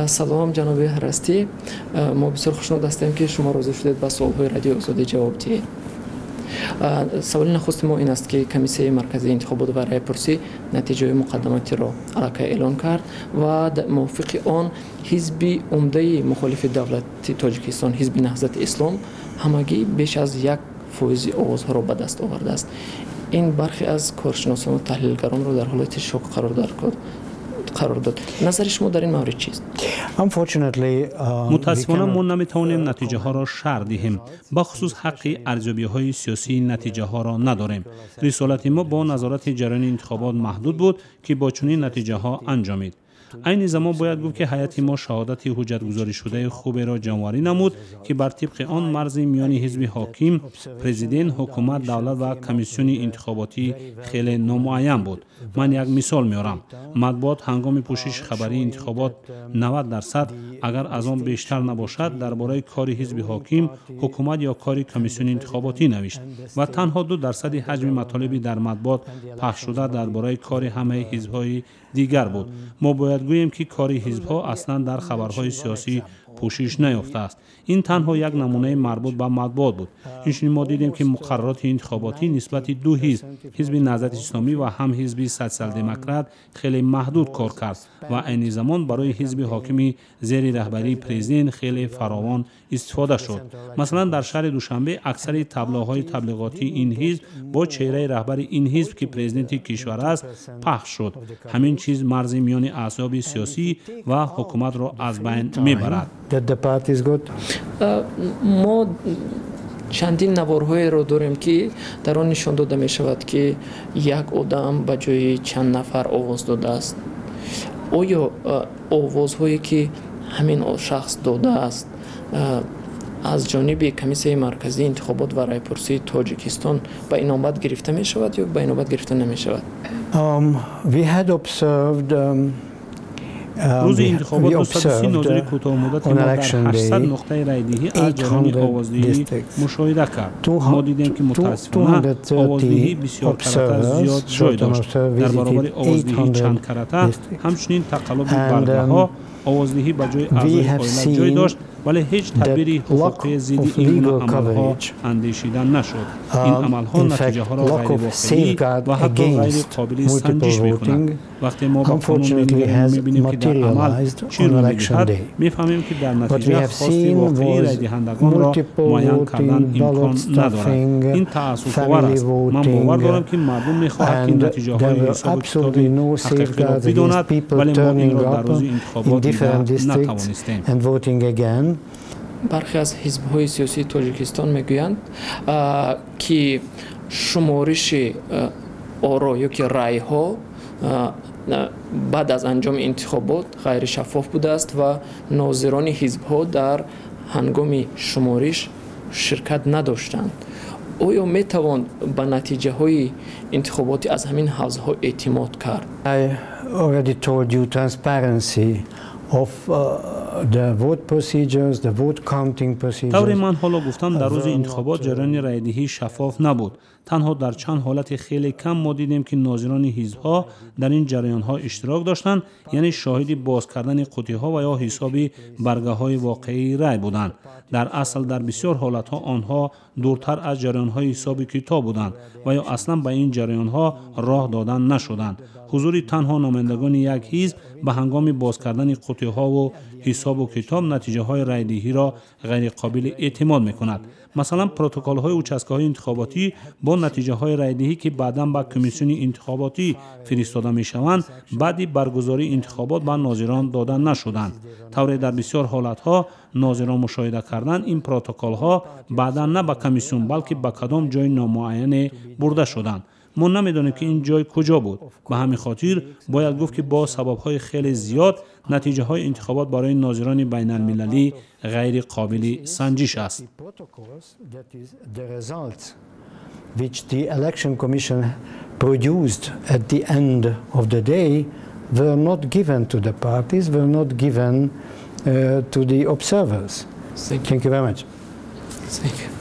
Салом, ҷаноби Ҳарастӣ. Мо бисёр хушнуд ҳастем, ки шумо розӣ шудед ба суолҳои Радиои Озодӣ ҷавоб диҳед. Саволи нахусти мо ин аст, ки Комиссияи марказии интихобот ва раъйпурсӣ натиҷаҳои муқаддамотиро аллакай эълон кард ва мувофиқи он ҳизби умдаи мухолифи давлати Тоҷикистон, Ҳизби Наҳзати Ислом, ҳамагӣ беш аз 1 фоизи овозҳоро ба даст овардааст. Ин бархе аз коршиносону таҳлилгаронро дар ҳолати шок қарор дод. Назари шумо дар ин маврид чист? Мутаассифона, мо наметавонем натиҷаҳоро шарҳ диҳем. Бахусус ҳаққи арзёбиҳои сиёсии натиҷаҳоро надорем. Рисолати мо бо назорати ҷараёни интихобот маҳдуд буд, ки бо чунин натиҷаҳо анҷомид. Айни замон бояд гуфт, ки ҳайати мо шаҳодати ҳуҷҷатгузоришудаи хуберо ҷамъоварӣ намуд, ки бар тибқи он марзи миёни ҳизби ҳоким, президент, ҳукумат, давлат ва комиссиони интихоботӣ хеле номуайян буд. Ман як мисол меорам. Матбуот ҳангоми пӯшиши хабарии интихобот 90%, агар аз он бештар набошад, дар бораи кори ҳизби ҳоким, ҳукумат ё кори комиссиони интихоботӣ навишт ва танҳо 2 дарсади ҳаҷми матолиби дар матбуот пахшшуда дар бораи кори ҳамаи ҳизбҳои дигар буд. Мо бояд гӯем, ки кори ҳизбҳо аслан дар хабарҳои сиёсӣ пӯшиш наёфтааст. Ин танҳо як намунаи марбут ба матбуот буд. Инчунин мо дидем, ки муқаррароти интихоботӣ нисбати ду ҳизб, Ҳизби Наҳзати Исломӣ ва ҳам Ҳизби Социал-демократ, хеле маҳдуд кор кард ва айни замон барои ҳизби ҳокими зери раҳбарии президент хеле фаровон истифода шуд. Масалан, дар шаҳри Душанбе аксари таблоҳои таблиғотии ин ҳизб бо чеҳраи раҳбари ин ҳизб, ки президенти кишвар аст, пахш шуд. Ҳамин чиз марзи миёни аҳзоби сиёсӣ ва ҳукуматро аз байн мебарад. Мо чандин наворҳоеро дорем, ки дар он нишон дода мешавад, ки як одам ба ҷои чанд нафар овоз додааст. Оё овозҳое, ки ҳамин шахс додааст, аз ҷониби Комиссияи марказии интихобот ва раъйпурсии Тоҷикистон ба инобат гирифта мешавад ё ба инобат гирифта намешавад? Рӯзи интихобот 230 нозири кӯтоҳмуддати мо дар 800 нуқтаи райдиҳӣ аз ҷараёни овоздиҳӣ мушоҳида кард. Мо дидем, ки мутаассифона овоздиҳӣ бисёркарата зиёд ҷой дошт. Дар баробари овоздиҳии чандкарата, ҳамчунин тақаллуби баргаҳо, овоздиҳӣ ба ҷои аъзои оила ҷой дошт, вале ҳеҷ тадбири ҳуқуқии зидди ин гуна амалҳо андешида нашуд. Ин амалҳо натиҷаҳоро ғайривоқеӣ ва ҳатто ғайриқобили санҷиш мекунад. Вақте мо ба қонун менигарем, мебинем, ки дар амал чӣ рӯй медиҳад, мефаҳмем, ки дар натиҷа хости воқеии райдиҳандагонро муайян кардан имкон надорад. Ин таассуфовар аст. Ман бовар дорам, ки мардум мехоҳад, ки натиҷаҳои ҳисобу китоби ҳақиқиро бидонад, вале мо инро дар рӯзи интихобот дида натавонистем. Бархе аз ҳизбҳои сиёсии Тоҷикистон мегӯянд, ки шумориши оро ё ки раъйҳо баъд аз анҷоми интихобот ғайришаффоф будааст ва нозирони ҳизбҳо дар ҳангоми шумориш ширкат надоштанд. Оё метавон ба натиҷаҳои интихоботӣ аз ҳамин ҳавзаҳо эътимод кард? Of the vote procedures, the vote counting procedures. Тавре ман ҳоло гуфтам, дар рӯзи интихобот ҷараёни раъйдиҳӣ шаффоф набуд. Танҳо дар чанд ҳолати хеле кам мо дидем, ки нозирони ҳизбҳо дар ин ҷараёнҳо иштирок доштанд, яъне шоҳиди боз кардани қуттиҳо ва ё ҳисоби баргаҳои воқеии рай буданд. Дар асл, дар бисёр ҳолатҳо онҳо дуртар аз ҷараёнҳои ҳисоби китоб буданд ва ё аслан ба ин ҷараёнҳо роҳ дода нашуданд. Ҳузури танҳо намояндагони як ҳизб ба ҳангоми боз кардани қуттиҳову ҳисобу китоб натиҷаҳои райдиҳиро ғайриқобили эътимод мекунад. Масалан, протоколҳои участкаҳои интихоботӣ бо натиҷаҳои райдиҳӣ, ки баъдан ба комиссиони интихоботӣ фиристода мешаванд, баъди баргузории интихобот ба нозирон дода нашуданд. Тавре дар бисёр ҳолатҳо нозирон мушоҳида карданд, ин протоколҳо баъдан на ба комиссион, балки ба кадом ҷои номуайяне бурда шуданд. Мо намедонем, ки ин ҷой куҷо буд. Ба ҳамин хотир бояд гуфт, ки бо сабабҳои хеле зиёд натиҷаҳои интихобот барои нозирони байналмилалӣ ғайриқобили санҷиш аст. Which the Election Commission produced at the end of the day were not given to the parties, were not given to the observers. Thank you. Thank you very much. Thank you.